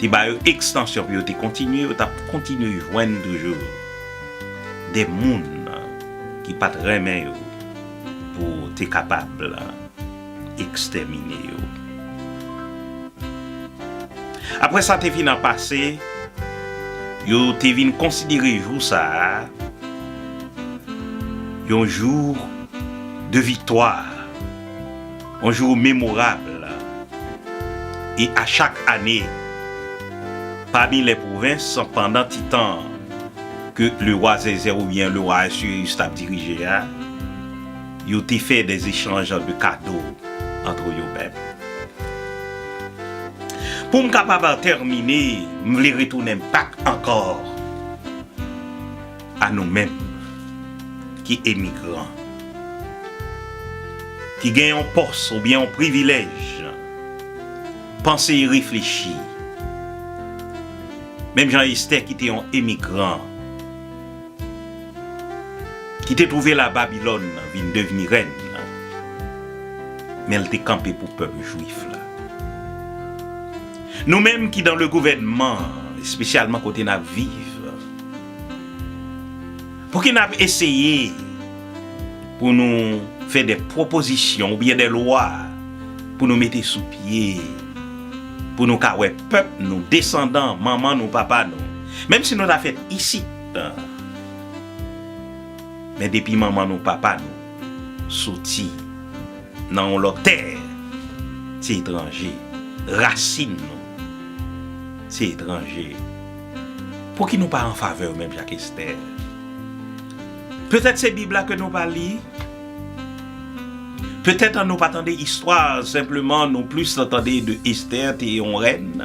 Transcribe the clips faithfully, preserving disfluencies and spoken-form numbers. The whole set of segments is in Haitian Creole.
te ba yo ekstansyon pou yo te kontinye, yo t ap kontinye jwenn toujou de moun ki pa t renmen yo pou te kapab ekstèmine yo. Apre sa te fin an pase, yo te vin konsidere jou sa a yon jou de viktwa, yon jou memorab. E a chak ane, pami lè pwovens, pandan ti tan ke lewa Zèzè oubyen lewa Asiriyis t ap dirije a, yo te fè des échanges de cadeaux entre yo menm. Pou m kapab tèmine, m vle retounen back ankò a nou menm ki emigran, ki gen yon pòs oubyen yon privilèj, panse e reflechi. Menm jan Estè ki te yon emigran, ki te twouve l a Babilòn vin devni rèn, men l te kanpe pou pèp jwif la. Nou menm ki dans le gouvernement, espesyalman kote n ap viv, pouki n ap eseye pou nou fè de pwopozisyon oubyen de lwa pou nou mete sou pye, pou nou ka wè pèp nou, desandan manman nou, papa nou, menm si nou ta fèt isit, men depi manman nou, papa nou soti nan yon lòt tè, se etranje. Rasin nou, se etranje. Pouki nou pa an favè yo menm jan ak Estè? Petèt se Bib la ke nou pa li. Petèt nou pa tande istwa, senpleman nou plis tande de Estè te yon rèn.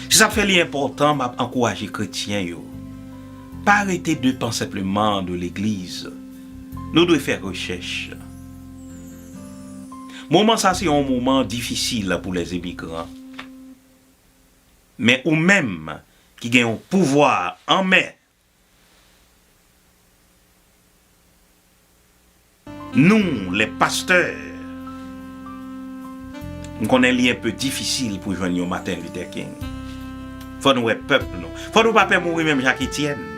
Se sa k fè li enpòtan, m ap ankouraje kretyen yo. Pa rete depan senpleman de legliz. Nou dwe fè rechèch. Moman sa se yon moman difisil pou lèzemigran. Men ou menm ki gen yon pouvwa an men, nou, lè pastè, m konnen li enpe difisil pou jwenn yon Martin Luther King. Fò nou wè pèp nou. Fò nou pa pè mouri menm jan ak Etyèn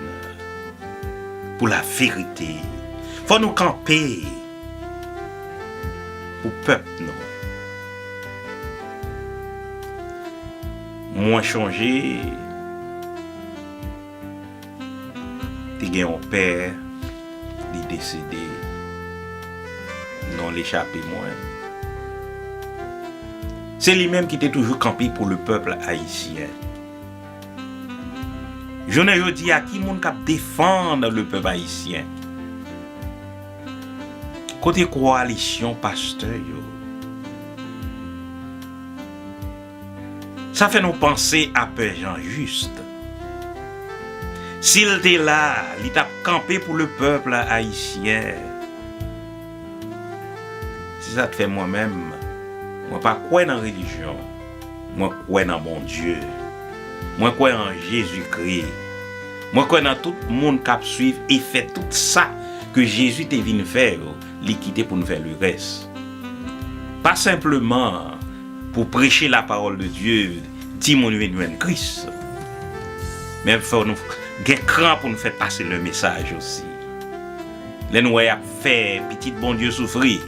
pou laverite. Fò nou kanpe pou pèp nou. Mwen chonje, te gen yon pè, li desede, non l echape mwen. Se li menm ki te toujou kanpe pou le pèp ayisyen. Jounen jodi a, ki moun k ap defann le pèp ayisyen? Kote kowalisyon pastè yo? Sa fè nou panse a Pè Jean Juste. Si l te la, li t ap kanpe pou le pèp ayisyen. Se sa k fè mwen menm, mwen pa kwè nan relijyon. Mwen kwè nan Bondye. Mwen kwè an Jezikri. Mwen kwè nan tout moun k ap swiv e fè tout sa ke Jezi te vin fè yo, li kite pou n fè lerès. Pa senpleman pou preche la parole de Dieu, di moun vin jwenn Kris. Men fò nou gen kran pou nou fè pase le mesaj osi. Lè nou wè y ap fè pitit Bondye soufri,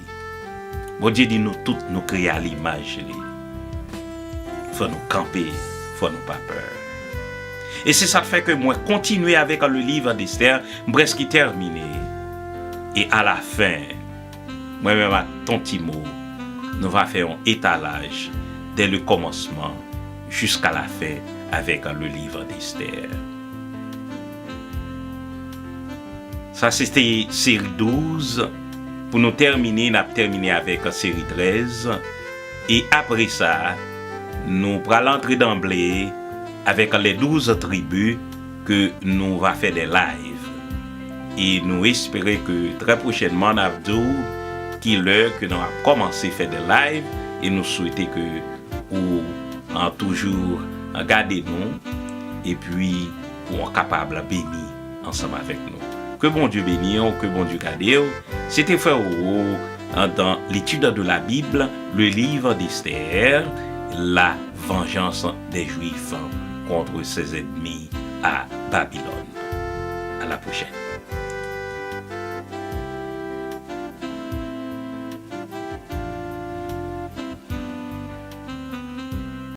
Bondye di nou tout nou kreye a limaj li. Fò nou kanpe, fò nou pa pè. E se sa k fè ke mwen kontinye avèk le livre d'Esther, m prèske tèmine. E alafen, mwen menm ak Ton Timo, nou va fè yon etalaj dè le kòmansman jiska lafen avèk le livre d'Esther. Sa se te seri douz. Pou nou tèmine, n ap tèmine avèk seri trèz. E apre sa, nou pral antre danble avèk les douze tribus ke nou va fè de live. E nou espere ke trè pwochènman n ap di w ki lè ke nou ap kòmanse fè de live e nou swete ke ou, an, toujou, an, gade nou, epi pou w kapab beni ansanm avèk nou. Ke Bondye beni w, ke Bondye gade w. Se te frè Roro, an, dans l'étude de la Bible, le livre d'Esther, la Vengeance des Juifs contre ses ennemis à Babylone. À la prochaine.